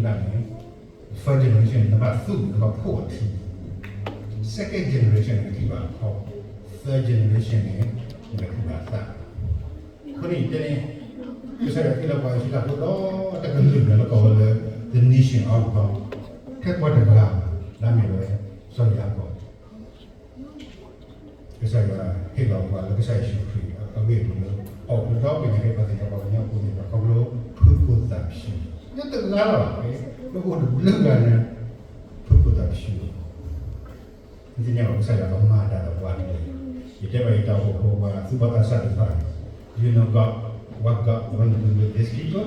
န့ၣ် first generation န့ၣ် နဘၣ်သူၣ် နဘၣ်ဖှိၣ်အထံ, second generation န့ၣ် နထံၣ်ဘၣ်အခီ, third generation န့ၣ် နကထံၣ်ဘၣ်အသး. အဃိန့ၣ် ယတဲန့ၣ် ကစၢ်ယွၤဟ့ၣ်လီၤပှၤအံၣ်စရ့လးဖိဒီးတကလုာ်န့ၣ် လၢကိးဝဲလၢ the nation of God, ထဲပှၤတဂၤ လၢအမ့ၢ်ဝဲ စီၤယၤကိာ် ကစၢ်ယွၤဟ့ၣ်လီၤပှၤလၢကစၢ်ယ့ၣ်ၡူးခရံာ်အဂ့ၢ်အကျိၤလၢ အီၣ်ကဒီးပညၣ်ဟ့ၣ်ပှၤသ့ၣ်တဖၣ်ပှၤကညီဖိန့ၣ် ခီဖျိဖုကိၣ်သးဆူၣ်, တဂၤလီၤ, လၢအိၣ်တဘျုးဂၤန့ၣ် ဖုကိၣ်သးဆူၣ်လီၤ. နသ့ၣ်ညါဘၣ်ကစၢ်ယွၤကမၤတၢ်ဒီးပှၤန့ၣ်, ယတဲဘၣ်ယတၢ်အိၣ်ဖှိၣ်ဖိပှၤသူၣ်ဘီၣ်သးစၢ်သ့ၣ်တဖၣ်န့ၣ်, you know God, what God want to do with these people?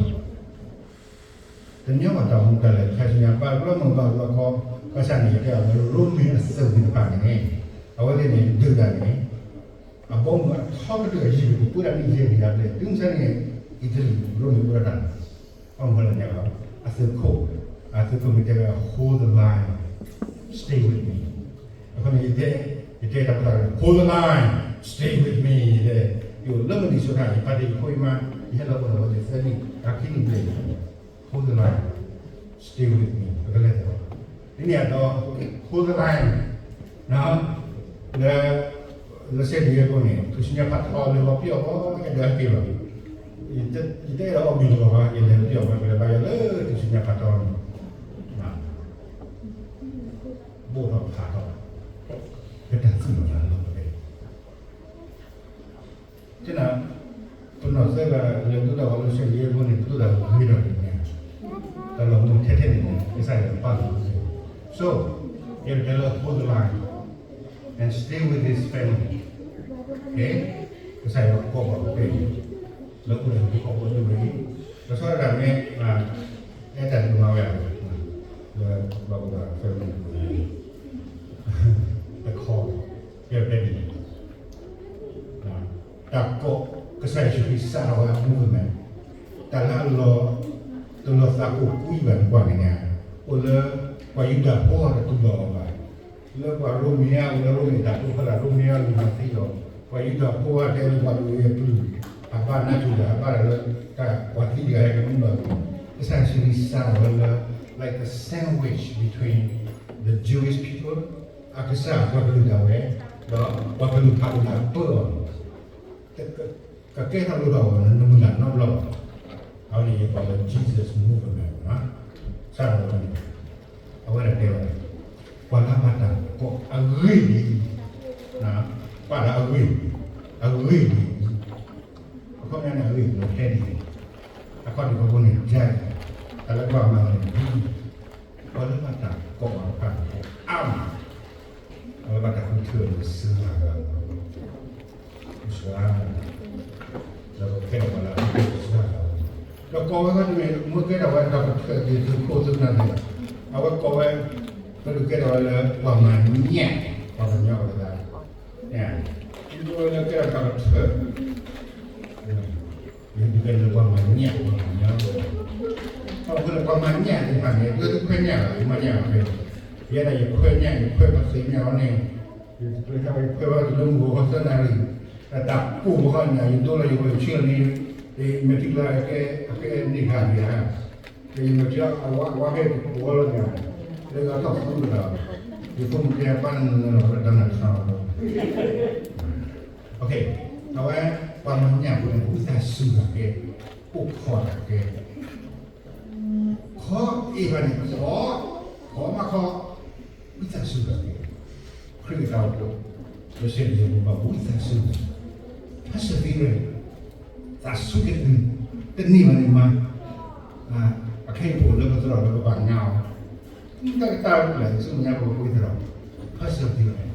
တညီဘၣ်တၢ်မူတၢ်လဲၤ ခါဆူညါဘၣ်တဘျီမုၢ်ဘၣ်တဘျီခီ, ဘၣ်ဆၣ်န့ၣ် ယတဲအီၤလၢ ရိမ့ၤအသုးသ့ၣ်တဖၣ်န့ၣ်, အဝဲသ့ၣ်န့ၣ် ဒုးတၢ်န့ၣ်, အဘီမုၢ်အထီကတၢၢ်အယံၤပူၤ ပှဲၤဒၣ်န့ၣ်ယဲၢ်ကယၤဘျဲၣ်, တုၤမ့ၢ်ဆါန့ၣ် အံၣ်တလံၣ် ရိမ့ၤအိၣ်ဒၣ်တၢ်န့ၣ်, ဘၣ်မနုၤလဲၣ်န့ၣ်, အသုးခိၣ်, အသုးခိၣ်မ့ၢ်တဲဝဲ hold the line, stay with me. အဃိန့ၣ် ယတဲ, ယတဲတၢ်ပသး hold the line, stay with me ယတဲ, ယအိၣ်လၢမုၢ်နံၤစိၤခါ ယပာ်တ့ၢ်ယဖိယမါ, ယဟဲလီၤအိၣ်လီၤဝဲသၢနံၣ် တၢ်ခံနံၣ်ဘျဲၣ်, hold the line, stay with me ပကလဲၤသး, ဒ်န့ၣ်အသိး hold the line, လၢ လၢစဲဒ်အံၤအဃိန့ၣ် ထူၣ်စုညါဖးထီလၢလီၤပျီၢ်ဃီ အဲၣ်ဒိးဟဲက့ၤလီၤ, ယတအဲၣ်ဒိးအီၣ်မ့ၤလၢၤဘၣ်, ယလဲၤပျီၢ်ဝဲ ပလဲၤဘၣ်ယၤလၢထူၣ်စုညါဖးထီန့ၣ်, ဘိၣ်ထီၣ်ဖးထီ, ပတၢ်သူၣ်လီၤလၢလီၤပှဲၤ သ့ၣ်နၤ, ပနီၢ်သၢဂၤလဲၤဒိတၢ်ဂီၤလၢစဲဒ်အံၤအဃိန့ၣ် ပဒိၣ်တၢ်ဂ့ၤဒီးန့ၣ်, တၢ်လီၤမူထဲထဲန့ၣ်န့ၣ် ကစၢ်ယွၤပာ်လီၤဝဲ, so ယကတဲလၢ hold the line and stay with this family, ကစၢ်ယွၤကကိးပှၤကပ့ၢ်, လၢအိၣ်လၢဟံၣ်ဖိဃီဖိဒိၣ်ဝဲအံၤ, လီၤဆီဒၣ်တၢ်မ့ၢ် အဲၣ်တၢ်ဒုးမၤဝဲ, လၢဘၣ်အိၣ်ဘၣ် family တခီ, ကဲဖဲန့ၣ် တၢ်ကိး ကစၢ်ယ့ၣ်ၡူးခရံာ်စးထီၣ်ဝဲအ movement, တၢ်လၢအလီၤ, တလီၤသးကိၢ်ကွံဘၣ်န့ၣ်ပှၤန့ၣ်, အိၣ်လၢ ပှၤယူဒၤဖိတတူၢ်လိာ်အီၤဘၣ်, လၢပှၤရိမ့ၤအါ အိၣ်လၢရိမ့ၤတၢ်ဖိဖီလာ် ရိမ့ၤအါလူၤမၤသံအီၤ, ပှၤယူဒၤဖိအါတဲလၢပှၤလူၤဝဲအပျုၢ်, အဘၣ်နါထူၣ်ဒီး အဘၣ်ဒီးလၢ တၢ်ပှၤသံတဂၤဟဲကမူလီၤ, ကစၢ်ယ့ၣ်ၡူးခရံာ်စးထီၣ်ဝဲလၢ like the sandwich between the Jewish people, အကစၢ်ပှၤကလုာ်ဒၣ်ဝဲ, ဒီးပှၤကလုာ်ဖးဒိၣ်လၢအပၢအီၤန့ၣ်, ကကဲထီၣ်လိၣ်ထီၣ်အီၤလၢနမုၢ်လၢ်နီတဘျီဘၣ်, အဝဲန့ၣ်ယကိးလၢ Jesus movement, စးထီၣ်ဝဲန့ၣ်, အဝဲဒၣ်တဲဝဲ, ပှၤလၢဘၣ်တၢ်ကိးအဂ့ၢ်ဒ်အံၤ, ပာ်လၢအဂ့ၢ်, အဂ့ၢ်ဒ်အံၤ, အခီပညီန့ၣ် အဂ့ၢ်ကျိၤဟဲဒ်အံၤ, အခီဒံးခီဖိန့ၣ် judge, တၢ်လၢပှၤမၤန့ၣ်ဒ်အံၤ, ပှၤလၢဘၣ်တၢ်ကိးအီၤတဖၣ်န့ၣ် အါမး, ပှၤလၢဘၣ်တၢ်ဃုထၢန့ၣ် စှၤဂၤ, စှၤ, ဒီးကဲထီၣ်ပှၤလၢအဃုထၢစှၤဂၤ, ဒီးကိးဝဲခီတမ့ၢ် မ့ၢ်ကဲထီၣ်ဝဲဒီးကထၢၣ်က့ၤသုးခိၣ်သုးနၢ်သ့ၣ်, အဝဲကိးဝဲ, ပဒုးကဲထီၣ်ဝဲလၢပှၤမၤညၣ်, ပှၤကညီပသး, ဒ်သိးလၢကဲထီၣ်တၢ်ကထၢၣ်, ယဒုးကဲထီၣ်လၢပှၤမၤညၣ်, ပှၤမၤညၣ်, ပှၤမၤညၣ်သ့ၣ်တဖၣ်န့ၣ် ဒုးတခွဲးညၣ်ဘၣ်, ယမၤညၣ်အီၤဖဲ, ယဲဒၣ်ယခွဲးညၣ် ယခွဲးပသ့ၣ်ညါအီၤန့ၣ်, ယခွဲးညၣ် ယခွဲးဝဲတုၤလၢမုၢ်ဂီၤခီသၢနၣ်ရံၣ်, တၢ်တၢ်ကိၢ်ဘၣ်ဃီန့ၣ် ယဒိလၢယဝဲၢ်ဆံလီၤန့ၣ်, ယမဲာ်ထံကျါ အကဲန့ၢ်ခါန့ၣ်ဧါ, ယမဲာ်ထံအဝါ အဝါဟဲတကိးလီၤန့ၣ်, လၢယထီၣ်သူတဂၤ, ယဖိမုၣ်တဲပၢ်န့ၣ် နလီၤဝဲဒၣ်နၤထီၣ်လီၤ, အဝဲ ပှၤမၤညၣ်ဖိန့ၣ် ဝံသးစူၤတၢ်ကဲ, အိၣ်ခိးတၢ်ကဲ, ခီအ့ၣ်ဘၣ်န့ၣ်ခီ, ခီမးခီ, ဝံသးစူၤတၢ်ကဲ, ခရံာ်အတၢ်အိၣ်ဖှိၣ်, လၢစဲဒ်အံၤ ပဘၣ်ဝံသးစူၤ, perseverance, သးစူၤက့ၤသု, တန့ၢ်ဘၣ်န့ၣ်မၤ, အခဲအံၤပအိၣ်လၢပသရိာ်လၢပဘၣ်ငါအီၤ, တၢ်ကတၢၢ်လၢပလဲၤဆူမဲာ်ညါပကပှ့ၤသရိာ်, perseverance,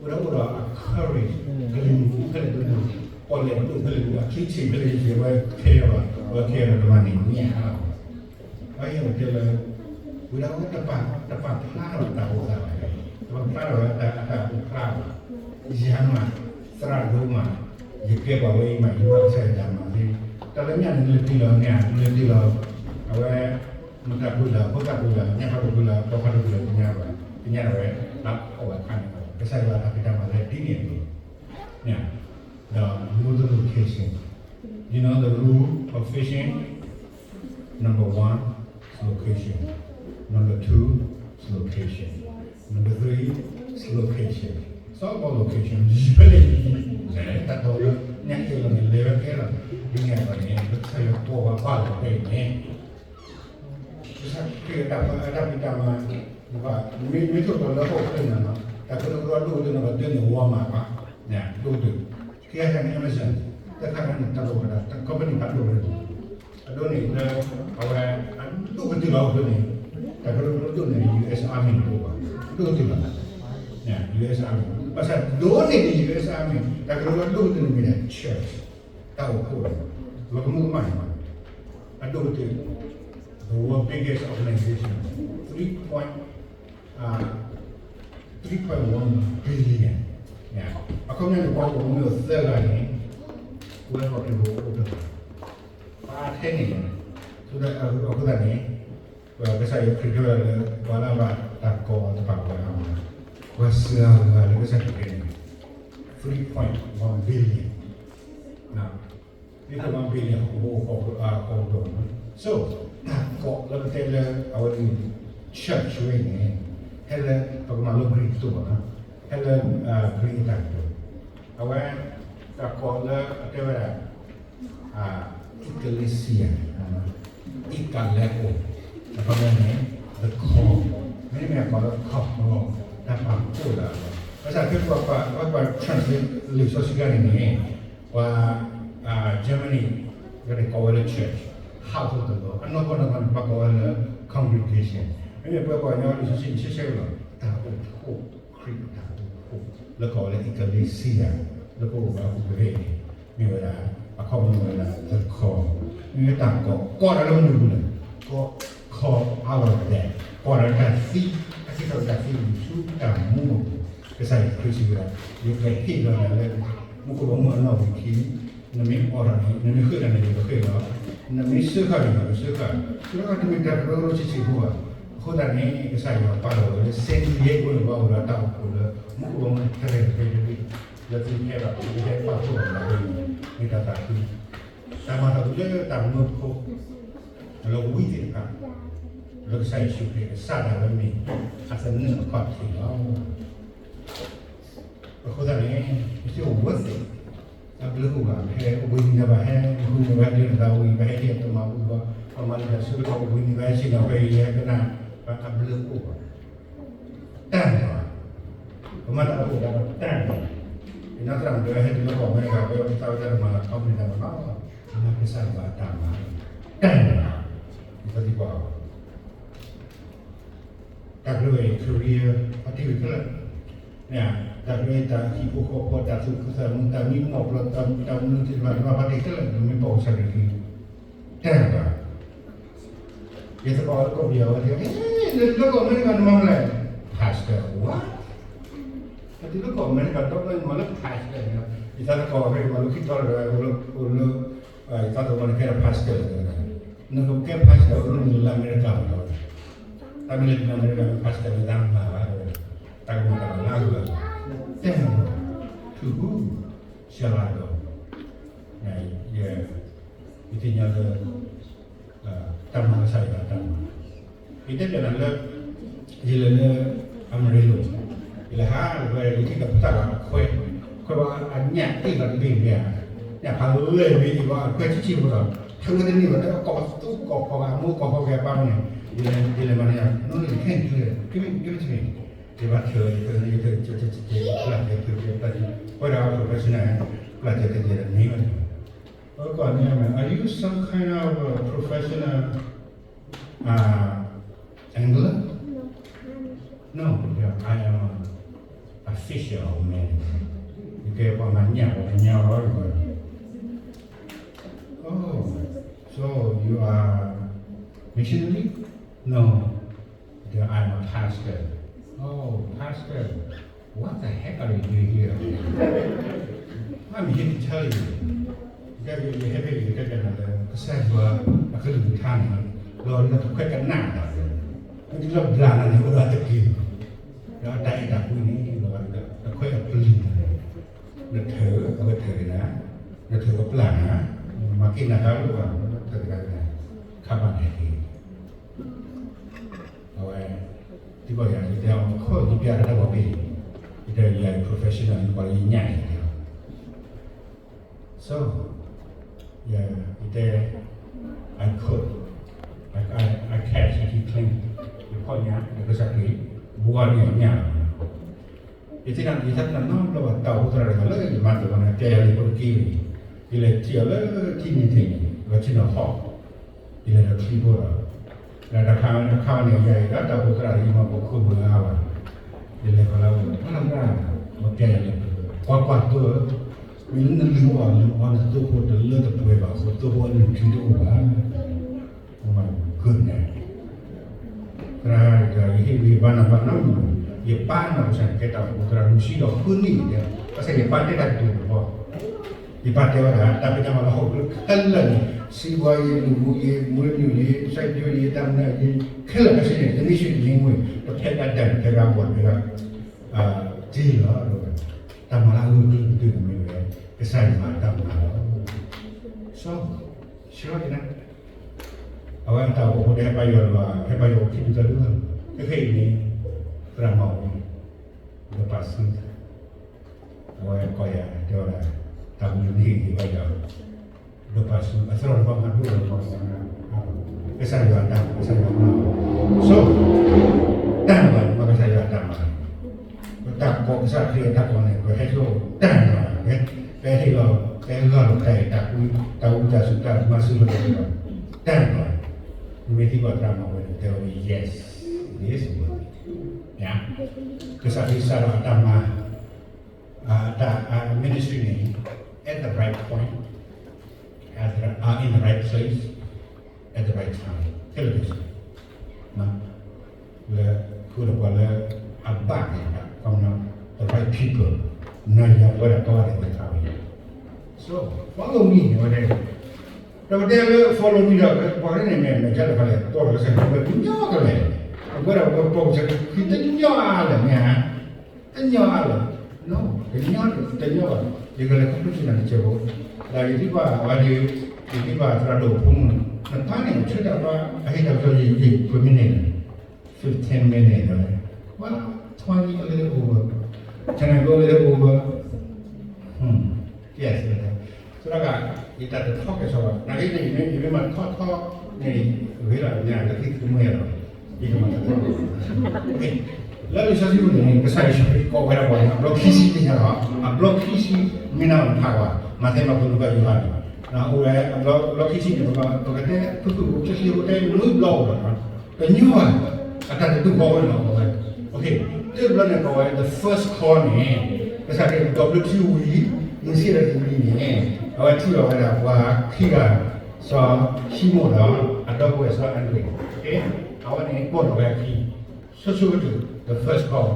အိၣ်ဒီးအိၣ်ဒီးအ courage, ကလံၤမုၢ်ဖဲလဲၣ်ဒိၣ်ဒိၣ်, ပီၣ်လဲၣ်ဒိၣ်ဖဲလဲၣ်ဒိၣ်, အချံဆံးဖဲလဲၣ်ဆံး, အဝဲခဲအံၤ, အဝဲခဲအံၤတမၤန့ၣ်ညၣ်လီၤ, အဝဲယတဲလၢ, ဝံၤဒီးအဝဲတပာ်ဖျါထီၣ်တၢ်အိၣ်သးဘၣ်, တပာ်ဖျါထီၣ်ဝဲတၢ်အိၣ်ဖျါဘၣ်, ယၤမး, သရၣ်ဒိၣ်မး, ယကဲပှၤဝဲအံၤမး, ယမၤကစၢ်ယွၤတၢ်မၤသ့, တၢ်လၢညၣ်န့ၣ် နလဲၤတ့ၢ်လီၤန့ၣ်, နလဲၤတ့ၢ်လီၤ, အဝဲ မတၤပှ့ၤလၢ ဖိသၣ်ပှ့ၤလၢ ညၣ်ဖးဒိၣ်ပှ့ၤလၢ ပိာ်ခွါဒိၣ်ပှ့ၤလၢ သ့ၣ်ညါဘၣ်, သ့ၣ်ညါဒၣ်ဝဲ, တၢ်အိၣ်ဘၣ်ခါန့ၣ်, ကစၢ်ယွၤတၢ်ဖံးတၢ်မၤလၢဒ်န့ၣ်အသိး, ဒီး multiplication, you know the rule of fishing, number one, location. Number two, location. Number three, location. It's all about location. လဲၤတၢ်တီလၢ ညၣ်ကဲလီၤန့ၣ် လဲၤဝဲကဲလီၤ, ဒ်န့ၣ်အသိးန့ၣ် ပဆၢယွၤကိးပှၤဘၣ်လီၤဖဲအံၤန့ၣ် ကစၢ်ခရံာ်အတၢ်ပၢအတၢ်ဖံးတၢ်မၤ, မ့ၢ်ထိၣ်သတြီၤလၢဟီၣ်ခိၣ်ချၢန့ၣ်လီၤ, တၢ်ကရၢကရိဒိၣ်ကတၢၢ်န့ၣ် ပှၤဒိးန့ၢ် Walmart ဘၣ်, ဒိၣ်ကတၢၢ်, ခံဂၤတၢ်န့ၣ် Amazon, တၢ်ခါန့ၣ် တၢ်လီၢ်ဝဲဒၣ် တၢ် company ဘၣ်ဒိၣ်ကတၢၢ်, အဒိန့ၣ်လၢ အဝဲ အဒိၣ်ကတၢၢ်လီၤအဃိန့ၣ်, တၢ်ကရၢကရိဒိၣ်န့ၢ် US Army န့ၣ်ဒိၣ်ဘၣ်, ဒိၣ်ကတၢၢ်လီၤ, US Army, ဘၣ်ဆၣ်ဒိၣ်န့ၢ် US Army တၢ်ကရၢကရိဒိၣ်ကတၢၢ်န့ၣ်မ့ၢ်ဒၣ် church, တၢ်အိၣ်ဖှိၣ်, လီၤကမူကမၣ်န့ၣ်, အဒိၣ်ကတၢၢ်, the world biggest organization, three point, uh, three point one billion, အခီပညီန့ၣ် ပှၤအိၣ်မ့ၢ်အိၣ်သၢဂၤန့ၣ်, ဝဲပှၤခရံာ်ဖိအိၣ်တဂၤ, ပှၤထဲန့ၣ်, အဃိသတးန့ၣ် ကစၢ်ယွၤခရံာ်တဲဝဲဒၣ်လၢ ပှၤလၢအဘၣ်တၢ်ကိးအီၤတဖၣ်ဝဲအါမး, ပှၤစှၤဂၤလၢကစၢ်ခရံာ်တဲန့ၣ်, three point one billion, မ့ၢ်ပှၤ billion ဟီၣ်ခိၣ်ဖိ ကီၢ်ကီၢ်ကီၢ်, so တၢ်ကိးလၢပတဲလၢအဝဲန့ၣ် church ဝဲန့ၣ်, ဟဲလၢ ပကမၤလိ Greek သိးဘၣ်နီၤ, ဟဲလၢ Greek အတၢ်ကတိၤ, အဝဲ တၢ်ကိးလၢအတဲဝဲဒၣ် ecclesia, ecclesia, အခီပညီန့ၣ် the call, မ့တမ့ၢ်အကိးလၢ call, တၢ်ပာ်ဖှိၣ်လၢအဂီၢ်, ဘၣ်ဆၣ်ဖဲပှၤ ပှၤ translate လံာ်စီဆှံတခါန့ၣ်န့ၣ်, ပှၤ Germany န့ၣ်ကိးဝဲလၢ church, house of the Lord, အနီၢ်ကီၢ်နီၢ်ကီၢ်န့ၣ် ပှၤကိးဝဲလၢ congregation, မ့မ့ၢ်ပှၤကိးညီလံာ်စီဆှံန့ၣ် ဆဲဆဲလီၤ, တၢ်အိၣ်ဖှိၣ်, ခရံာ်အတၢ်အိၣ်ဖှိၣ်, လၢကိးဝဲလၢ ecclesia, လၢပအိၣ်ဘၣ်အပူၤကရ့ၣ်န့ၣ်, မ့ၢ်ဝဲဒၣ် အခီပညီဝဲဒၣ် the call, မ့ၢ်ဝဲတၢ်ကိး, ကိးဒီးလၢမနုၤအပူၤလဲၣ်, ကိး call out of death, ကိးဒီးတၢ်သံ, အစံးထီၣ်တၢ်သံဆူတၢ်မူအပူၤ, ကစၢ်ယ့ၣ်ၡူးခရံာ်စံးဝဲဒၣ်, ယကဟ့ၣ်လီၤနၤလၢ မူခိၣ်ဘီမုၢ်အနီၣ်ဝံာ်ခံ, နမ့ၢ်အိးထီၣ်န့ၣ် နမ့ၢ်ဃ့ၢ်ထီၣ်န့ၣ် ယကဃ့ၢ်လီၤ, နမ့ၢ်စၢဃာ်န့ၣ် ယကစၢဃာ်, တမ့ၢ်တၢ်ကရၢကရိဆံးဆံးဖိဘၣ်, အဃိသတးန့ၣ် ကစၢ်ယွၤပာ်လီၤဝဲလၢ San Diego န့ၣ် ပှၤအိၣ်ဒီးတၢ်အိၣ်ဖှိၣ်လၢ မူခိၣ်ဘီမုၢ်တဂၤတဂၤတဂၤ, လၢသုဟဲဘၣ် သုဟဲပာ်ဖှိၣ်ဘၣ်သးဝဲန့ၣ် မ့ၢ်တၢ်သးခု, တၢ်မၤသးဒ်လၢတၢ်မၢဖိ လၢဝံသ့ၣ်တဖၣ် လၢကစၢ်ယ့ၣ်ၡူးခရံာ်ကစၢ်ဒၣ်ဝဲမ့ၢ် အသနၢၣ်အခီၣ်ထံးလီၤ. အဃိသတးန့ၣ် ပစံးဝဲသ့ၣ် အဘျုးအိၣ်ဘၣ် ပဟဲဝံၤန့ၣ်ဘၣ်ဟဲ ပဃုန့ၣ်ဘၣ်ဟဲဒၣ်သးဝံၤ ပဟဲဒ်အတမၤဘူၣ်ဘၣ် ပမၤလၢတၢ်ဆၢကတီၢ် ပဝံၤန့ၣ်ဘၣ်ဟဲဆ့ၣ်နီၤဖဲအံၤ ယဟဲကနၣ် အဘျုးအိၣ်ဘၣ် တၢ်န့ၣ်ဘၣ်. ပမၤတၢ်အိၣ်ဘၣ်တၢ်န့ၣ်, ယနီၢ်သရၣ်မုၣ်တဲဝဲ ဟဲတုၤလၢကီၢ်အမဲရကၤ ပဝဲပသးဝဲဒၣ်တမၤလၢ company တၢ်မၤဘၣ်, မၤကစၢ်ယွၤအတၢ်မၤ တၢ်န့ၣ်ဘၣ်. ယသးသံကွၢ်အီၤ တၢ်ကရၢအံၤ career အတံၤဝံၤခဲလၢာ်, တၢ်ကရၢအံၤ တၢ်ဟံၣ်ဖိဃီဖိ တၢ်သူၣ်ဖှံသးညီ တၢ်မံမီၢ်ပျီ တၢ်မနုၤသ့ၣ်တဖၣ် နဘၣ်ပာ်တ့ၢ်ခဲလၢာ် နမ့ၢ်ပိာ်ကစၢ်ခရံာ် တၢ်န့ၣ်ဘၣ်. ယသကိးလၢကီၢ်ပယီၤဝဲတဲ ဟဲ နလၢကီၢ်အမဲရကၤနမၤမနုၤလဲၣ် pastor ဝဲ ပတုၤလၢကီၢ်အမဲရကၤ ဒီးနမၤလၢ pastor န့ၣ် ယသကိးဖဲမၤလိခံတီၤဒီး အိၣ်လၢ ယသကိးန့ၣ်ကဲဒီး pastor တဲဝဲဒၣ် နကကဲ pastor အိၣ်လၢမုၢ်လၢ်အမဲရကၤလီၤ တၢ်မ့ၢ်လၢနမၤအမဲရကၤ pastor မ့ၢ်တၢ်မၤဘၣ် တၢ်ကမၤတၢ်လၢအဂၤ တဲမ့ၢ် ထုးဘူး ရှၤလၤဒီး ယ ယသ့ၣ်ညါလၢ တၢ်မၤကစၢ်ယွၤတၢ်မၤ ယတဲပျးနၤလၢ ယလဲၤလၢ Amarillo ယလဲၤဟးလၢဝဲ ယထံၣ်ဒီးပတၢ်လီၤအခွဲး ခွဲးဝဲအညၣ်အ့ၣ်လီၤတဘ့ၣ်န့ၣ် ညၣ်ဖးလဲၢ်ဘ့ၣ်အံၤဝဲအခွဲးဆံးဆံးဖိဒီး ထုးဝဲတန့ၢ်ဘၣ် တၢ်ကီးသူကီးဖီဂဲၤပာ်မ့ၢ်န့ၣ် ယလဲၤမၤန့ၢ် no no you can't do that give it give it to me ယဘၣ်ထုး ယထုး ယထုး ယထုး ယထုး ပျၢ်တဲ ထုး ပျၢ်တဲ ဝဲဒၣ် professional ပျၢ်တဲ တဲ တဲ န့ၢ်ဝဲ အကီၢ်န့ၣ် are you some kind of a professional uh, angler? No, yeah, I am a, a fisherman. ယကဲပှၤမၤညၣ် ပှၤမၤညၣ်အီၤ Oh, so you are missionary? No, I'm a pastor. Oh, pastor. What the heck are you doing here? I'm here to tell you. ယဟဲဖဲအံၤ ယတဲနၤလၢ ကစၢ်ယွၤအကလုၢ်ကထါန့ၣ် လီၤလၢတခွဲးကနၣ်ဘၣ်လၢ မ့ၢ်တလၢဘျးနၤန့ၣ် အိၣ်ဒီးတက့ၢ် ဒီးတၢ်အဲၣ်တၢ်ကွံန့ၣ် လီၤလၢတခွဲးအပျံၤနၤန့ၣ် နထုး အဝဲထုးက့ၤနၤ နထုးကပျၢ်နၤ မၤက့ၤနၤတၢ်လိၣ်ဘၣ် ထုးက့ၤနၤ ခါဘၣ်နၤက့ၤ ဘၣ်ယၤ ယတဲအီၤ ယခိၣ် ယပျဲတၢ်ဂီၤဖဲအံၤ, ယတဲယၤ professional န့ၣ် ပှၤလၢယညၣ်အံၤ ယတဲအီၤ So, ယတဲ I cook, I, I, I catch, I keep clean. ယဖီၣ်ညၣ် ဒီးကစၢ်ခရံာ် ဘှီန့ၢ်အညၣ်လီၤ. ယသ့ၣ်ညါ ယသ့ၣ်ညါနီတဘျီဘၣ် တၢ်အိၣ်ဖှိၣ်သရၣ်တဂၤလၢယမၤသ့ၣ်တဖၣ်န့ၣ် ကဲယၤလံာ်ဖိတက့ၢ်, ယလဲၤထံၣ်အီၤလၢထံနံၤထံးန့ၣ် လီၤဆ့ၣ်နီၤဟီၣ်, ယလဲၤဒီးချံဖိဒီး ဒီးတၢ်ခါန့ၣ် တၢ်ခါန့ၣ် ယၤအံၤဒၣ်တၢ်အိၣ်ဖှိၣ်သရၣ်ယမၤပိာ်ခိၣ်မုၢ်အါဘၣ်, ယလဲၤဃီၤလၢအအိၣ် အါလၢ် မ့ၢ်ကဲယၤလံာ်ဖိ ကွၢ်ကွၢ်သိ မ့ၢ်လၢနလုၢ်အီၣ်လုၢ်အီနသိဖိတလၢတပှဲၤဘၣ်အဃိ သိဖိအလုၢ်ထံတအိၣ်ဘၣ်. မ့ၢ်ဂ့ၤန့ၣ် သရၣ်တဂၤ ယဟ့ၣ်ဂံၢ်ဘါနၤဘၣ်နီတမံၤ, ယပၢ်နီၢ်ကစၢ်န့ၣ် ကဲတၢ်အိၣ်ဖှိၣ်သရၣ် လွံၢ်ဆံဒီးဃုနံၣ်န့ၣ်, ဘၣ်ဆၣ်ယပၢ်တဲတၢ်တတူာ်တဘီ, ယပၢ်တဲဝဲဒၣ် တၢ်ဖံးတၢ်မၤလၢဟီၣ်ခိၣ်ချၢခဲလၢာ်န့ၣ် စံးဘှါယံၤ လူၤဘူယံၤ မွေးနုာ်ယံၤ စိုက်ပျိုးယံၤ တၢ်မနုၤယံၤ ခဲလၢာ်ခဲဆ့န့ၣ် တမ့ၢ်စ့ၢ်ကီးယံၤမွေး ပဖဲဒၣ်ဒၢး ပဖဲဒၣ်ဘီၣ် ပဖဲဒၣ် က့လီၤ. တၢ်မၤလၢအဂၢၢ်ကျၢၢ်ကတၢၢ်န့ၣ်မ့ၢ်ဝဲ ကစၢ်ယွၤအတၢ်မၤလီၤ. စီ ဆှၢက့ၤနၤ အဝဲအတၢ်အိၣ်ဖှိၣ်ဖိတဟဲပာ်ယွၤလၢၤဘၣ်, ဟဲပာ်ယွၤအိၣ်ခံဒူသၢဒူလီၤ. ခဲခဲအံၤန့ၣ် သရၣ်မၤဝဲ ဒီးပာ်စု အဝဲကိးယၤ တဲဝဲဒၣ် တၢ်မနုၤန့ၣ်ဟ့ၣ်ဂံၢ်ဘါယၤ ဒီးပာ်စု အသရၣ်တဖၣ်မၤဒိၣ်လီၤ ကစၢ်ယွၤတၢ် ကစၢ်ယွၤမၤ So တၢ်ဘၣ် မ့ၢ်ကစၢ်ယွၤတၢ်မၤ ပတၢ်ကီကစၢ်ခရံာ်အတၢ်ကီန့ၣ် ပဟဲဆိတၢ်န့ၣ်ဘၣ်, ပဟဲဟ့ၣ်လီၤ ပဟဲဂၢၢ်လီၤတၢ်အံၤ တၢ်ကူ တၢ်ဝံတၢ်ဆူး တၢ်မၤစၢၤလီၤတၢ်န့ၣ်ဘၣ်, တၢ်န့ၣ်ဘၣ်, နမ့ၢ်သံကွၢ်သရၣ်မၤဝဲန့ၣ် တဲဝဲ yes, it is worthy. ကစၢ်ခရံာ်စးထီၣ်အတၢ်မၤ အတၢ် ministry န့ၣ် at the right point, at the, uh, in the right place, at the right time. ခဲလၢာ်ခဲဆ့ လၢ ဃုာ်ဒီးပှၤလၢအဘၣ်က့ၤတၢ် the right people, နၤယၤပဝဲဒၣ်ကိးဂၤဒဲးသ့ၣ်တဖၣ်ဝဲ So, follow me န့ၣ်ဝဲဒၣ် ဒီးပတဲလၢ follow me ဒီး ပှၤန့ၣ်မ့ၢ်မဲာ်ကၢ်တဖၣ်လဲၣ် ပိာ်လီၤကစၢ်ခရံာ်ဝဲတညီကလဲာ်, အဝဲဒၣ်ဝဲပိာ်ကစၢ်ခရံာ်တညီအါလဲၣ်မ့ၢ်ဧါ, တညီအါလဲၣ်, no, တညီ တညီဘၣ်, ယကလဲၤခီဖျိက့ၤနၤတစဲးဖိ, ဒီးယသံကွၢ်အဝဲဒၣ်, ယသံကွၢ်သရၣ်ဒိၣ်ဖိမုၣ်, နပၢ်န့ၣ် ဆၢတၢ်ဘါ အဟ့ၣ်တၢ်ကစီၣ်ယံာ်ယံာ် per minute, fifteen minute, what, twenty, a little over, can I go a little over? Hmm, yes, သရၣ်ဂၤ ယတၢ်တထီၣ်ကဲၤစီၤဘၣ် နာ်က့န့ၣ် ယမ့ၢ်မၤထီၣ်ထီၣ်န့ၣ် ဂ့ၤလီၤ ညါလၢခံသမုၢ်ယဲၢ်လီၤ ယကမၤထီၣ်ထီၣ် လၢလံာ်စီဆှံပူၤန့ၣ် ကစၢ်ယ့ၣ်ၡူးခရံာ်ကိးဝဲဒၣ်ပှၤန့ၣ် အဘျီခံဆံသ့ၣ်ညါလီၤ အဘျီခံဆံ မ့ၢ်နၤနဖးကွၢ် မးသဲ မၢကူး လူၤကၣ် ယိၤဟၣ်န့ၣ် အအိၣ်ဝဲ အဘျီခံဆံန့ၣ် ပကတဲ ဖုၣ်ဖုၣ်ဖိ ဖျဲၣ်ဖျဲၣ်ဖိ တဲနွံဘျီအိၣ်လီၤ တညီဘၣ် အတၢ်တဒူၣ်ဃီဝဲလီၤ ကိးဝဲ တဘျီန့ၣ်ကိးဝဲ the first call န့ၣ် ကစၢ်ခရံာ်ဒိးဘျၢထံဝံၤ မုၢ်ဆ့ၣ်ဒီးတနံၤန့ၣ် အဝဲထံၣ်ဘၣ်ဝဲဒၣ်ပှၤခံဂၤ စီၤၡံမိၣ်ဒီး အဒီပုၢ်ဝဲၢ်စီၤအၤဒြံး အဝဲန့ၣ်ကိးထီၣ်ဝဲအခံ ဆိဆိကတၢၢ် the first call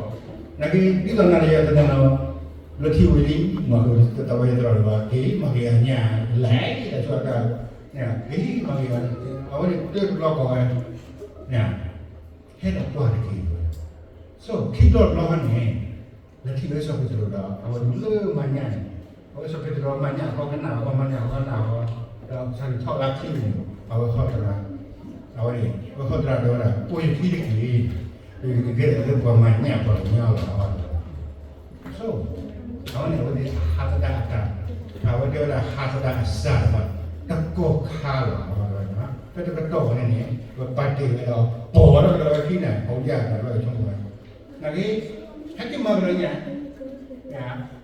နာ်က့ ဒ်သိးနၤဒီးယၤတနၤလီၤ ဘျၢထံဝံၤလံ မၤဃုာ်တဝဲယသရၣ်လၢၤဘၣ် က့ၤမၤက့ၤအညၣ် လဲၤတၢ်ဆၢကတီၢ် က့ၤမၤက့ၤ အဝဲန့ၣ်တၢ်တဘျီကိးဝဲ ဟဲဒီးကွၢ်တက့ၢ်ဝဲ so ခံဘျီတဘျီဃီန့ၣ် လဲၤထံၣ်ဝဲစီၤပ့းတရူးဒီး အဝဲလၢမၤညၣ်န့ၣ် အဝဲစီၤပ့းတရူးမၤညၣ်အဃိ ကနၣ်အဃိ မၤညၣ်အဃိ ကနၣ်အဃိ ဒီးကစၢ်ခရံာ်ထီၣ်လၢခံန့ၣ် အဝဲဟီၣ်သရၣ် အဝဲန့ၣ် အဝဲဟီၣ်သရၣ်တဲဝဲဒၣ် ပိာ်ယခံတက့ၢ် ယကကဲထီၣ်လၢပှၤမၤညၣ်ပှၤကညီလီၤ အဝဲ so အဝဲန့ၣ်အဝဲသ့ၣ်ဟးသဒၣ်အတၢ် အဝဲတဲဝဲဒၣ်ဟးသဒၣ်အစၢ်တဖၣ် တကီၢ်ခါလီၤ အဝဲ ဖဲတကတီၢ်ဝဲန့ၣ်န့ၣ် ပပာ်တ့ၢ်ဝဲဒီး ပိာ်ထီၣ်ကဒီးဝဲခံန့ၣ် ပိာ်ယၢ်တၢ်လီၤဆိကမိၣ်ဝဲ နာ်က့ ဟဲက့ၤမၤကဒီးညါ ဘျ့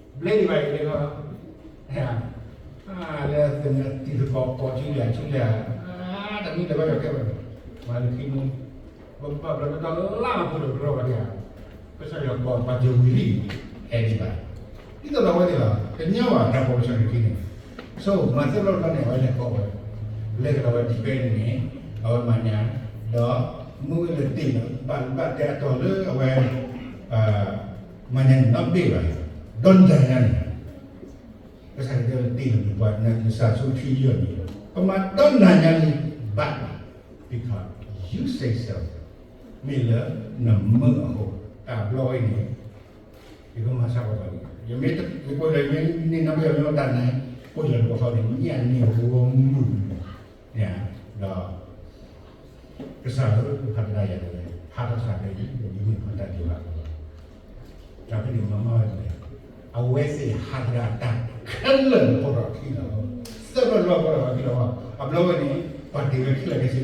ဒံးဘၣ်အံၤလၢ လၢသုးန့ၣ်တံၤသကိး ကိးဆူယၤဆူယၤ တမ့ၢ်လၢဘၣ်ဒီးကဲဘၣ်န့ၣ် မၤလၢခံမူ ပဘၣ်ဘျီတတီၤလၢ်ဖိတဘျီဘၣ်ဒံးဧါ ကစၢ်ယွၤကိးပာ်စၢၤဝံၤလံ ဟဲဒံးဘၣ် ဒ်သိးဒီးအဝဲသ့ၣ်လီၤ တညီဘၣ်တၢ်ပိာ်ကစၢ်န့ၣ်ခံန့ၣ် so မၤသ့ဘျီတဘျီန့ၣ် အဝဲလဲၤကိးဝဲ လဲၤကဒီးဝဲဒံးဖဲန့ၣ်န့ၣ် အဝဲမၤညါ ဒီးမ့ၢ်ဝဲလၢတ့ၢ်လီၤ ဘၣ်ဘၣ်တဲအတီၤလၢအဝဲ မၤညါန့ၣ် နီၢ်ဘ့ၣ်ဘၣ် ဒီနၤညါန့ၣ် ကစၢ်ယွၤတဲလၢတ့ၢ်လီၤပှၤ နစၢ်ဆိထံယီၢ်န့ၣ် ပမၤဒီနၤညါန့ၣ် ဘၣ် because you say so မ့ၢ်လၢနမၢအဃိ တၢ်ဘျီဝဲန့ၣ် ယကမၤစၢ်ပှၤဘၣ်န့ၣ် ယမ့ၢ်ယပှဲၤလၢယမ့ၢ်န့ၢ်နီၢ်ဘ့ၣ်အမ့ၢ်တၢ်န့ၣ် ပှဲၤလၢပှၤဃီန့ၣ် ညၣ်န့ၢ်ဂီၤမုၢ်န့ၣ် ဒီး ကစၢ်ဧၢ ဟးသဒၣ်ယၤတဂၤ ကစၢ်တဲအံၤ ယမ့ၢ်ပှၤတၢ်ဒဲးဘးလီၤ. ဒီးဖဲန့ၣ်မၤမၤဝဲလဲၣ်, အဝဲသ့ၣ်ဟးသရၣ်တၢ်ခဲလၢာ်လၢပီၢ်ဒီးခံလီၤ. သၢဘျီလၢပီၢ်ဒီးခံလီၤ. အဘျီဝဲန့ၣ် ပှၤတ့ၢ်ဝဲခဲလၢာ်ခဲဆ့ဒီး ပီၢ်ဒီး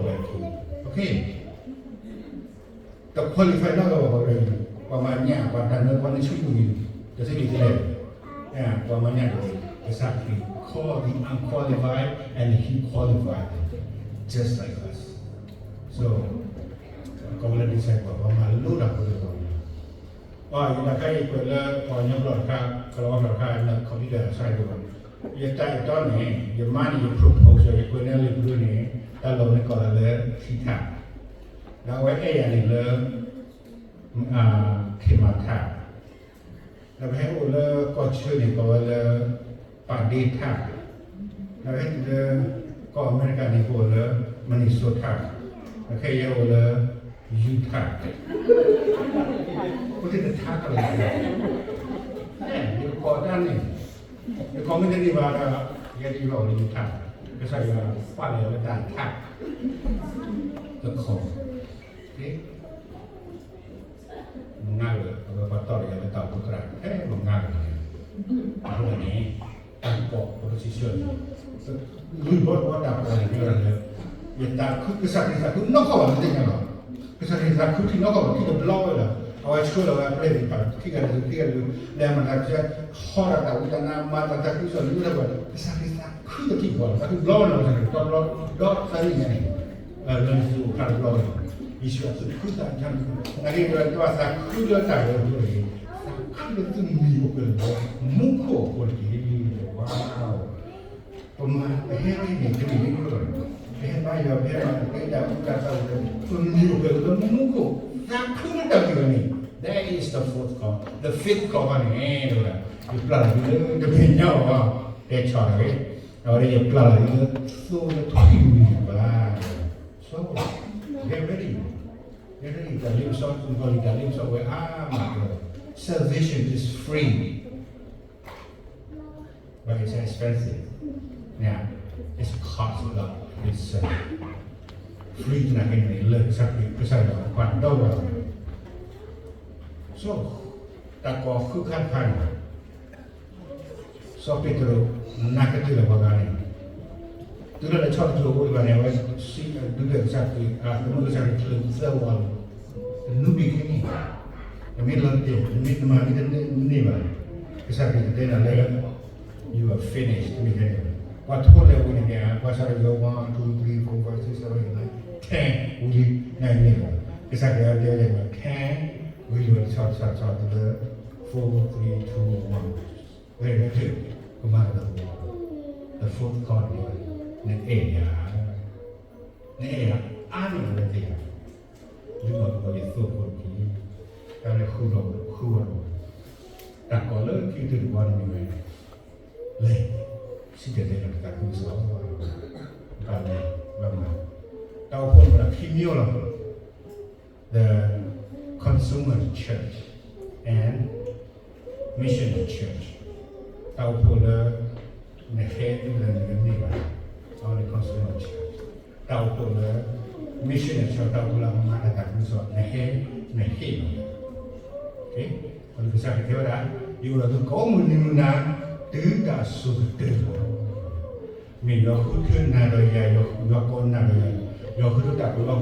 ဝဲခံ, တ qualify နီတဂၤဘၣ်ဝဲ, ပှၤမၤညၣ် ပှၤတၢ်နၢပှၤနဆူၣ်န့ၣ် တသ့န့ၣ်သ့လဲၣ်, ပှၤမၤညၣ်တဂ့ၤ, ကစၢ်ခရံာ် call the unqualified and he qualified them just like us. So ကိးဝဲလၢ disciple ပှၤမၤလိတၢ်ဖိတဂၤန့ၣ်လီၤ. အီ ယတၢ်ခါအံၤကွဲးလၢပှၤကညီဘျီတခါ, ကလီၤဝါဘျီတခါ, လၢ computer အစၢ်ဒိၣ်ဘၣ်, ယတၢ်အဲၣ်တီန့ၣ် ယမါန့ၣ် ယ proposal ယကွဲးန့ၢ်လံာ်ပူၤန့ၣ် တၢ်လီၢ်န့ၣ်ကိးလၢ ထံထၣ်, ဒီးအဝဲအဲၣ်ယၤန့ၣ်လၢ ခ့မၤထၣ်, ဒီးပဟဲအိၣ်လၢကီၢ်ဆၢန့ၣ် ကိးဝဲလၢ ပာ်ဒ့ထၣ်, ဒီးဟဲတုၤလၢကီၢ်အမဲရကၤန့ၣ် ပအိၣ်လၢ Minnesota, ဒီးခဲအံၤဟဲအိၣ်လၢ Utah, အိၣ်တ့ၢ်တထါကလီၤ, ယကကိးတၢ်န့ၣ်, ယကိးမ့ၢ်တန့ၢ်ဘၣ်ဒီး ယဲဒၣ်ယဘၣ်အိၣ်လၢ Utah, ကစၢ်ယွၤပာ်လီၤယၤလၢတၢ်ထၣ်, တခီ, မုၢ်ငါလၢ အဝဲပှၤတီၢ်လီၤယၤလၢတၢ်အိၣ်ဖှိၣ်သရၣ် ဖဲမုၢ်ငါလၢန့ၣ်, အဃိန့ၣ် တၢ်ကီၢ် ပကစံးဆၢန့ၣ် ဂုၢ်ဘီတဝီတၢ်ကီၢ်န့ၣ် ယသးခု ကစၢ်ခရံာ်သးခုနီၢ်ကီၢ်ဘၣ် မ့ၢ်သ့ၣ်ညါလီၤ. ကစၢ်ခရံာ်သးခုထံနီၢ်ကီၢ်ဘၣ် ထံတဘျီဝဲလီၤ. အဝဲဆှၢလီၤဝဲအပျဲၢ်သ့ၣ်တဖၣ် ခံဂၤတဂၤ ခံဂၤတဂၤ လဲၤမၤတၢ်ကဲ ဟီဒၣ်တၢ်ဝံတၢ်နါ မၤတၢ်သးခုကစီၣ် လၢတၢ်ပှၤ ကစၢ်ခရံာ်သးခုတထံၣ်ဘၣ်လီၤ. သးခုတဘျီဝဲလီၤ ကစၢ်ခရံာ်တဘျီဝဲလီၤ ဒီးသးန့ၣ်ညါန့ၣ် လၢနစုအခါတဘျီဝဲလီၤ. ယ့ၣ်ၡူးအသးခုသး နာ်က့ ပှၤသးခုလၢတၢ်ဂဲၤအဃိန့ၣ် သးခုလၢသုမံၤအိၣ်ကလၢာ်လၢမူခိၣ်အဃိတက့ၢ်. ဝါ ပမၤ ပဟဲဝဲန့ၣ် တမ့ၢ်လၢယိၣ်လီၤ. ပဟဲဘါယွၤ ပဟဲဘါတၢ်အူတၢ်သးဝဲ ပမံၤအိၣ်ကလၢာ်လၢမူခိၣ် သးခုလၢတၢ်ဂ့ၢ်ဝဲန့ၣ် that is the fourth call, the fifth call ဘၣ်န့ၣ် တဲဝဲဒၣ် ယပျၢ်လီၤသုလၢတမ့ၢ်ညါအီၤ တဲဆီၣ်တၢ်ဂ့ၢ် အဝဲဒၣ်ယပျၢ်လီၤသုလၢသိလၢထွံၣ်မံၤဘၣ် So, get ready. Get ready. တၢ်လ့ပစီ နကီၢ်လံ တၢ်လ့ပစီဝဲအါမး Salvation is free, but it's expensive. Yeah, it's cost a lot. It's uh, free နာ်က့န့ၣ် လၢကစၢ်ခရံာ်ကစၢ်ယွၤပှၤဒီဝဲ So, တၢ်ကီၢ်ဃုခါတခါန့ၣ် စီၤပ့းတရူး နၢ်ကတၢၢ်လၢပှၤဂၤန့ၣ် တုၤလၢလဲၤဆီၣ်တကၠိၤအိၣ်တဘၣ်န့ၣ် အဝဲစံးဒုးဒီးကစၢ်ခရံာ် အသမုၢ်ကစၢ်ခရံာ်ချၢသၢဝီလီၤ. တနူဘံၣ်ခဲန့ၣ် နမ့ၢ်လီၤတ့ၢ် နမ့ၢ်တမၤမ့ၢ်တန့ၢ်ဘၣ် ကစၢ်ခရံာ်ကတဲနၤလၢ you are finished တမ့ၢ်ခဲန့ၣ် ပှၤထိလဲၤဝံၤန့ၣ် ပှၤစးထီၣ်ယိၤ one two three four five six seven eight nine ten ဝံၤလံန့ၣ် ကစၢ်ခရံာ်တဲဝဲ ten ဝံၤလံ ဆီၣ်ဆီၣ်ဆီၣ်တုၤလၢ four three two one ဝဲဒၣ် ကမၤတၢ် the fourth call န့ၣ် နအဲၣ်ယၤ, နအဲၣ်ယၤ အါန့ၢ်အဝဲသ့ၣ်ဧါ, ဒ်သိးကယသိၣ်ဖိတက့ၢ်, တၢ်လၢဃုလီၤ ဃုဝဲလီၤ, တၢ်ကီၢ်လၢခံကတၢၢ်တဘီန့ၣ်မ့ၢ်ဝဲ, လဲၤ, စံၣ်တဲၤတဲလီၤတၢ်သးခုကစီၣ်, ဘၣ်မၤ, ဘၣ်မၤ, တၢ်အိၣ်ဖှိၣ်န့ၣ်မ့ၢ်ဒၣ်ခံမျိုးလီၤ. The consumer church and missional church. တၢ်အိၣ်ဖှိၣ်လၢ နဟဲသုလၢနကန့ၢ်ဘၣ်, အဝဲန့ၣ် consumer church. တၢ်အိၣ်ဖှိၣ်လၢ missional church တၢ်အိၣ်ဖှိၣ်လၢအမၤတၢ်သးခုကစီၣ် နဟဲ, နဟ့ၣ်လီၤ. အဃိန့ၣ်ကစၢ်ခရံာ်တဲဝဲဒၣ် ယအိၣ်ဒီးသုကိးမုၢ်နံၤမုၢ်နၤ တုၤတၢ်အစိၤကတၢၢ်လီၤ. မ့ၢ်ယွၤဃုထၢနၤဒီးယၤ, ယွၤကိးနၤဒီးယၤ, ယွၤဃုထၢတၢ်ကလီကလီ,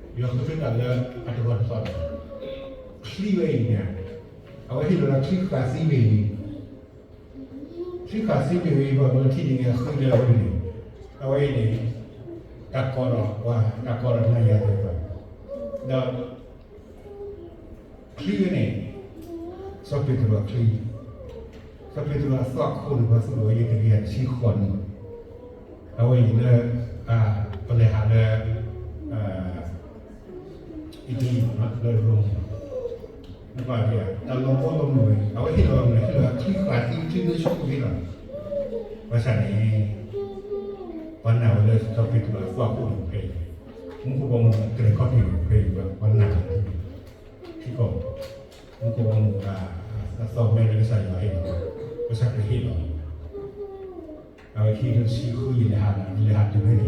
ယွၤဃုထၢတၢ်လၢအတဂီၢ်တသီၣ်, ချံဝဲအံၤန့ၣ်, အဝဲဟ့ၣ်လီၤလၢချံဃာ်သံဝဲအံၤ, ချံဃာ်သံဝဲအံၤ ပှၤလၢထံၣ်န့ၣ် အဃုလၢအဝဲန့ၣ်, အဝဲအံၤန့ၣ်, တၢ်ကီဒီးပှၤ, တၢ်ကီဒီးနၤယၤသ့ၣ်တဖၣ်, ဒီး ချံဝဲန့ၣ်, စီၤပ့းတရူးအချံ, စီၤပ့းတရူးအသွၣ်ခိၣ်န့ၣ် ပှၤသူၣ်လီၤဝဲယဲၢ်တကယၤတဆံဃိးနံၣ်, အဝဲအံၤလၢ, ပလဲၤဟးလၢ, အ့တလံ လၢရိမ့ၤ, နကွၢ်, တၢ်လီၤဘီလီၤမုၢ်ဝဲ, အဝဲဟ့ၣ်လီၤမုၢ် ဟ့ၣ်လီၤချံဃာ်သံ ချံလၢဆူၣ်ဟ့ၣ်လီၤ, ဘၣ်ဆၣ်န့ၣ်, ပှၤနာ်ဝဲလၢစီၤပ့းတရူးအသွၣ်ခိၣ်န့ၣ်ဖဲအံၤ, မူခိၣ်ဘီမုၢ်အတြဲၤခီၣ်ထံးန့ၣ်ဖဲအံၤ ပှၤနာ်ဝဲ ထံကီၢ်, မူခိၣ်ဘီမုၢ်အသီၣ်မဲလၢကစၢ်ယွၤဟ့ၣ်လီၤ, ကစၢ်ခရံာ်ဟ့ၣ်လီၤ, အဝဲခံကထိတဆံဃု ယလဲၤဟး, ယလဲၤဟးတုၤဖဲန့ၣ်,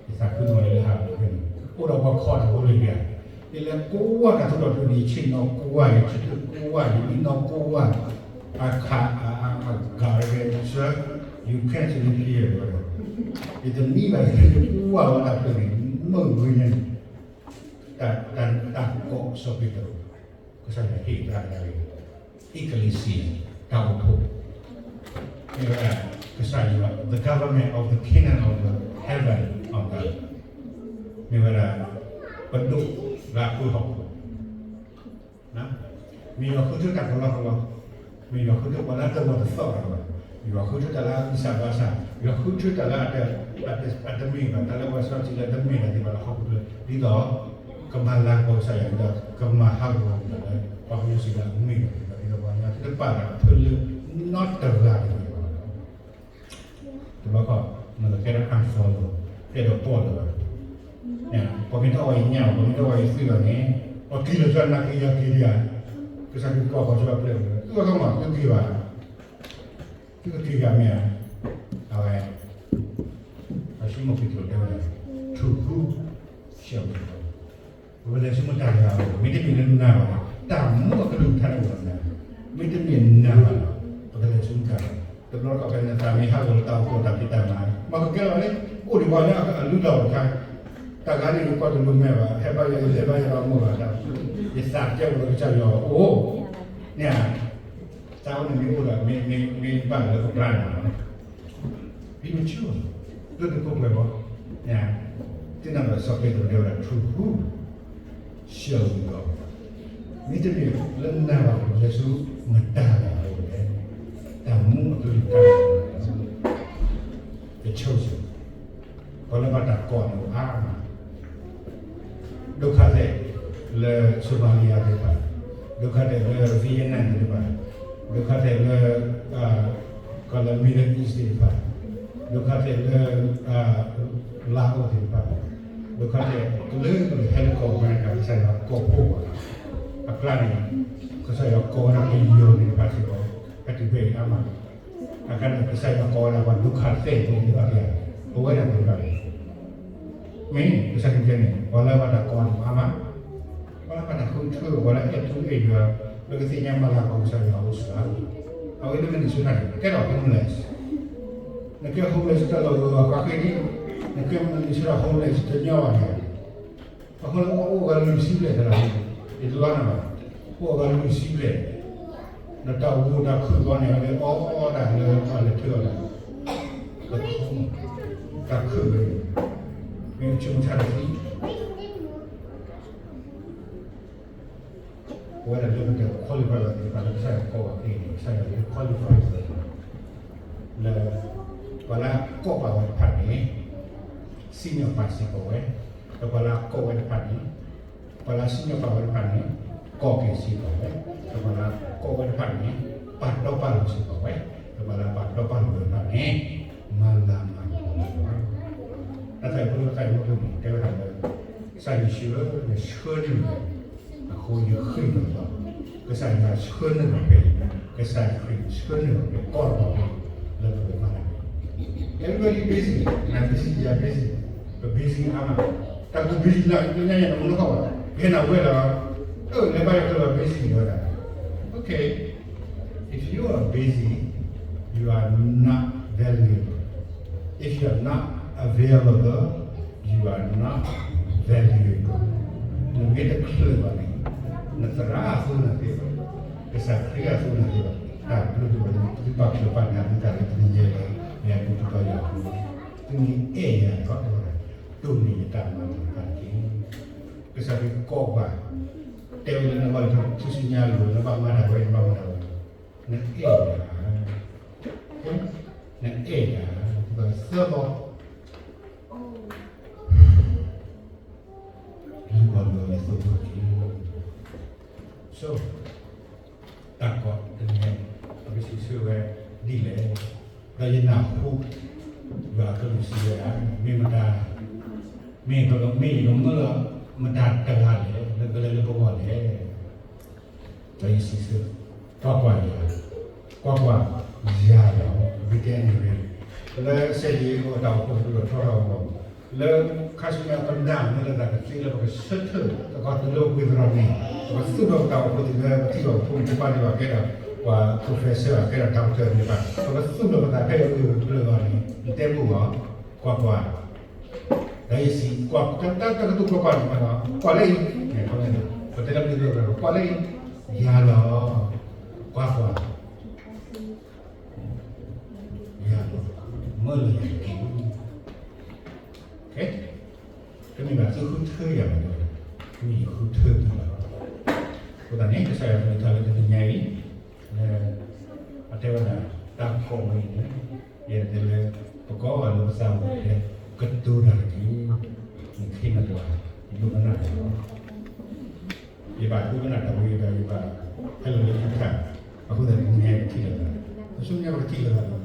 ယသးခုမး ယလဲၤဟး ခီၣ်တၢ်ဖိလၢယၤ, ယလဲၤကိးဝါတၢ်သိးဒီးဒိၣ်န့ၣ် ယဆ့ၣ်နီၤကိးဝါ ယဆ့ၣ်နီၤကိးဝါ ယမံနီၤကိးဝါ, အခါအဂၤရဂဲဆၢ, you can't live here ဝဲဒၣ်, ယတမံဘၣ် ယကိးဝါဝဲတၢ်ဖျၢၣ်န့ၣ် မုၢ်ဝဲညါန့ၣ်, တၢ်ကိးစီၤပ့းတရူး, ကစၢ်ယွၤဟ့ၣ်သးဒၣ်ဝဲ ecclesia တၢ်အိၣ်ဖှိၣ်, မ့ၢ်ဝဲဒၣ် ကစၢ်ယွၤ the government of the kingdom of the heaven on earth, မ့ၢ်ဝဲဒၣ် ပဒိၣ်လၢအဃုဟီၣ်ခိၣ်, မ့ၢ်ယွၤဃုထၢတၢ်ကလီကလီ, မ့ၢ်ယွၤဃုထၢပှၤလၢတဂီၢ်တသီၣ်တဂီၢ်, ယွၤဃုထၢတၢ်လၢအဂံၢ်စၢ်ဘါစၢ်, ယွၤဃုထၢတၢ်လၢအတမ့ၢ်ဘၣ်, တၢ်လၢပှၤစီဆှံလၢတမ့ၢ်ဘၣ်သ့ၣ်တဖၣ်လၢဟီၣ်ခိၣ်ချၢ, ဒ်သိး ကမၤလၤကပီၤကစၢ်ယွၤ, ဒ်သိး ကမၤဟးဂီၤကစၢ်ယွၤ, ပှၤကညီစံးလၢအမ့ၢ်ဘၣ်, ဒ်သိးပှၤကညီတပာ်တၢ်ဖၢလၢနီတဂၤတဂ့ၤဘၣ် တဘျီခီၣ် နကကဲထီၣ် unfollow ကဲထီၣ်ပီၣ်လၢၤဘၣ်, ပှၤမ့ၢ်တအီၣ်ယညၣ်ဘၣ်, ပှၤမ့ၢ်တအီၣ်ယသွံၣ်ဘၣ်န့ၣ်, ပှၤက့ၤလီၤကၢနၤက့ၤယၤက့ၤဒံးဧါ, ကစၢ်ခရံာ်ကီၢ်ခီဆူအပျဲၢ်, သုအီၣ်ကမၣ်သုက့ၤဘၣ်, သုကက့ၤဂၤမ့ၢ်ဧါ, အဝဲ အဆံမိၣ်ပ့းတရူးတဲဝဲဒၣ်, to whom shall we go? ပကလဲၤဆူမတၤတဂၤအအိၣ်, မ့တမ့ၢ်လၢနၤဘၣ်, တၢ်မူအကလုၢ်ကထါန့ၣ်အိၣ်ဒီးနၤ, မ့တမ့ၢ်နၤဘၣ်, ပကလဲၤဆူမတၤတဂၤ, တဘျီတခီၣ်ဖဲနသးမ့ၢ်ဟးဂီၤလၢတၢ်အိၣ်ဖှိၣ်တၢ်ဖံးတၢ်မၤ, မၤကကဲလီၤန့ၣ်, အိၣ်ဒံးပှၤကညီအလုၢ်အလၢ်တခါ, တၢ်ဂၤန့ၣ် ယကွၢ်တလိၤမဲာ်ဘၣ်, ဟဲဘါယၤ ယလဲၤဘါယၤဒီးမိၢ်ဘၣ်, ယသးကဲဝဲလၢကစၢ်ယွၤအိၣ်, န့ၣ် တၢ်ဝဲန့ၣ်မ့ၢ်အိၣ်ဒီး မ့ၢ်ဘၣ်လၢပကျါန့ၣ်လီၤ, ဘံမဆူၣ်, လၢနခိၣ်ပှဲၤဘီ, သ့ၣ်နီၣ်ဒီးစီၤပ့းတရူးတဲဝဲဒၣ် to whom shall we go? မ့တမ့ၢ်လၢနၤဘၣ် ပကလဲၤဆူမတၤတဂၤအအိၣ်လဲၣ်, တၢ်မူအကလုၢ်ကထါန့ၣ် the chosen, ပှၤလၢဘၣ်တၢ်ကိးန့ၣ်အိၣ်အါမး ဒုက္ခသည်လၢ Somalia သ့ၣ်တဖၣ်, ဒုက္ခသည်လၢ Vietnam သ့ၣ်တဖၣ်, ဒုက္ခသည်လၢ ကီၢ်လၢ Middle East သ့ၣ်တဖၣ်, ဒုက္ခသည်လၢ Laos သ့ၣ်တဖၣ်, ဒုက္ခသည်ကလုာ်ကလုာ်ဟဲလၢကီၢ်အမဲရကၤ ကစၢ်ယွၤကိးဖှိၣ်ဘၣ်, အကျါန့ၣ် ကစၢ်ယွၤကိးဝဲဒၣ်ပယီၤသ့ၣ်တဖၣ်စ့ၢ်ကီး ဖဲတုၤဖဲအံၤအါမး, အခါန့ၣ် ကစၢ်ယွၤကိးဝဲဒၣ်ပှၤဒုက္ခသည်သ့ၣ်တဖၣ် ပဝဲဒၣ်သ့ၣ်တဖၣ်န့ၣ် မ့ၢ်ကစၢ်ခရံာ်တဲန့ၣ် ပှၤလၢဘၣ်တၢ်ကိးန့ၣ်အါမး, ပှၤလၢဘၣ်တၢ်ဃုထၢ ပှၤလၢအဲၣ်ထူအဲၣ်ယွၤ လၢကသ့ၣ်ညါမၤလၤကပီၤကစၢ်ယွၤအအိၣ်စှၤ, အဝဲန့ၣ်မ့ၢ်နံၤဆၢတၢ်န့ၣ် ကဲထီၣ် homeless, နကဲ homeless တၢ်လီၢ်လီၤလီၤ ပှၤဃ့ဒ်, နကဲနံၤဆၢတၢ် homeless တညီဘၣ်န့ၣ် အဃိလၢအိၣ်ဂၤလွံၢ်ဆံဘျဲၣ်တဂၤ, ယတလီၤနၤဘၣ်, အိၣ်ဂၤလွံၢ်ဆံဘျဲၣ်, ဒီးတၢ်အိၣ်မူတၢ်ခုၣ်ဘီန့ၣ် အဝဲအီၣ်တၢ်လၢအလဲၤထၢအီၤလီၤ, တၢ်ခုၣ်ဝဲ, မ့ၢ်ဆိကမိၣ်ဆၣ်တသံ, ပဝဲဒၣ်လၢပတ qualify ဘၣ်သ့ၣ်တဖၣ်လၢကစၢ်ယွၤကိးဘၣ်ဖဲအံၤန့ၣ် ကစၢ်ယွၤ qualify ပှၤ လၢ ပှၤလၢအကိးဘၣ်ဝဲတဖၣ်န့ၣ် စံၣ်ညီၣ်ပာ်စ့ၢ်ကီးဝဲ, ဒီးပှၤလၢအကိးဝဲတဖၣ်န့ၣ်, ပှၤလၢအစံၣ်ညီၣ်ပာ်ဝဲတဖၣ်န့ၣ် ကိးက့ၤစ့ၢ်ကီးဝဲ, ဒီးပှၤလၢအကိးဝဲတဖၣ်န့ၣ် ပာ်တီပာ်လိၤစ့ၢ်ကီးဝဲ, ဒီးပှၤလၢအပာ်တီပာ်လိၤဝဲတဖၣ်န့ၣ် မၤလၤမၤကပီၤဝဲလီၤ. တၢ်သးဝံၣ်ဖိလၢသးဝံၣ်ဖိန့ၣ် တဲဝဲဒၣ်လၢ ကစၢ်ယ့ၣ်ၡူးဧၢ, နဆှၢန့ၢ်ယၤ အဃိယဃ့ၢ်နၤလီၤ. ကစၢ်ယွၤဆှၢနုာ်လီၤဖဲအံၤ, ကစၢ်ခရံာ်ဆှၢနုာ်လီၤဖဲအံၤ ကိးလီၤဖဲအံၤ လၢပကမၤတၢ်န့ၣ်, အဲ everybody busy, န busy, ယ busy, ပ busy အါမး, တၢ်က busy လၢညါညါ နမ့ၢ်နကီၢ်ဘၣ်, ယဲနဝဲလီၤ, အၢ လဲၤဘါယွၤကျဲလီၤ busy ဝဲဒၣ်, okay, if you are busy, you are not valuable. If you are not available, you are not valuable. နမ့ၢ်တချုးဘၣ်န့ၣ် နသရၣ်အသိနၤသ့ဘၣ်, ကစၢ်ခရံာ်အသိနၤသ့ဘၣ်, တၢ်ဘျုးဒိၣ်မး သုဘၣ်ဖျိးဘၣ်ညါသုသးလၢတနံၤညါလၢ ယၤဒုးတဘၣ်ယၤအဃိ, သုမ့ၢ်အဲၣ်ယၤဒီး ဒိးန့ၢ်ယတၢ်မၤလိာ်တဖၣ်တက့ၢ်. ကစၢ်ခရံာ်ကိးပှၤ, တဲဝဲလၢနဘၣ်ထူၣ်စုညါလိၤ နဘၣ်မၤတၢ်ဝဲ နဘၣ်မၤတၢ်ဝဲ, နအဲၣ်ယၤ, နအဲၣ်ယၤ, သၢဘီ လုၢ်အီၣ်လုၢ်အီယသိဖိတက့ၢ်. So, တၢ်ကိးတနံၤညါအံၤ ပကစံးဆၢဝဲဒ်လဲၣ်, ဒီးယနၢ်ဟူ ယွၤအကလုၢ်စံးဝဲဒၣ်, မ့ၢ်မတၤ, မ့ၢ်ပကမ့ၢ်ယကမၢလီၤမတၤတဂၤလဲၣ် လၢကလဲၤလၢပဂီၢ်လဲၣ်. ဒီးယစံးဆၢ, ကွၢ်ကွၢ်ယၤ, ကွၢ်ကွၢ်ယၤလီၤ. ပကတဲန့ၣ် လၢစဲးလံအတၢ်အိၣ်ဖှိၣ်တဖုဒီးထီထီၣ်အဂီၢ် လၢခါဆူညါပနၢ်မ့ၢ်လၢတၢ်ကသ့လၢပကဆၢထၢၣ်သကိးတုၤလၢဝ့ၤသရိာ်န့ၣ်, ပကသူၣ်ထီၣ်ပသးအိၣ်ဖှိၣ်သ့ၣ်လၢပထံၣ်ဘၣ်ပဖိမုၣ်ဖိခွါသ့ၣ်တဖၣ်ကဲဒီး ပှၤ professor ဘၣ် ကဲဒီး doctor သ့ၣ်တဖၣ်, ပကသူၣ်ထီၣ်ပသးဖဲအဂ့ၢ်အကျိၤအဂီၢ်န့ၣ် နတဲမုာ်ဂီၢ်, ကွၢ်ကွၢ်, ဒီးယစံး ကွၢ်တၢ်တၢ်ကတိၤကွၢ်ကွၢ်န့ၣ် ကွၢ်လၢအံၤ, ပတဲလၢမ့ၢ် ကွၢ်လၢအံၤ, ယၤလီၤ, ကွၢ်ကွၢ် ယၤလီၤ, မၢလီၤယၤတက့ၢ်. တမ့ၢ်ဘၣ်သုဃုထၢယၤဘၣ်, မ့ၢ်ယဃုထၢသုလီၤ. အဃိသတးန့ၣ် ကစၢ်ယွၤကလုၢ်ကထါလၢတနံၤညါအံၤ လၢ အတဲဝဲဒၣ် တၢ်ကီဝဲအံၤန့ၣ် ယဲဒၣ်တဲလၢ ပကိးဂၤလၢပသးအိၣ်ထဲ ကတိၤတၢ်တက့ၢ်. နခ့နပှၤ ယဒိကနၣ်တၢ်လီၤ. ယဘၣ်ဒိကနၣ်တၢ်ဝဲဒီး ယဘၣ်ဟဲလီၤလၢသုထၣ်, အဃိသတးန့ၣ် တနံၤညါအံၤပထံၣ်လိာ်သး, ပဆူမဲာ်ညါပကထံၣ်လိာ်သးလီၤ.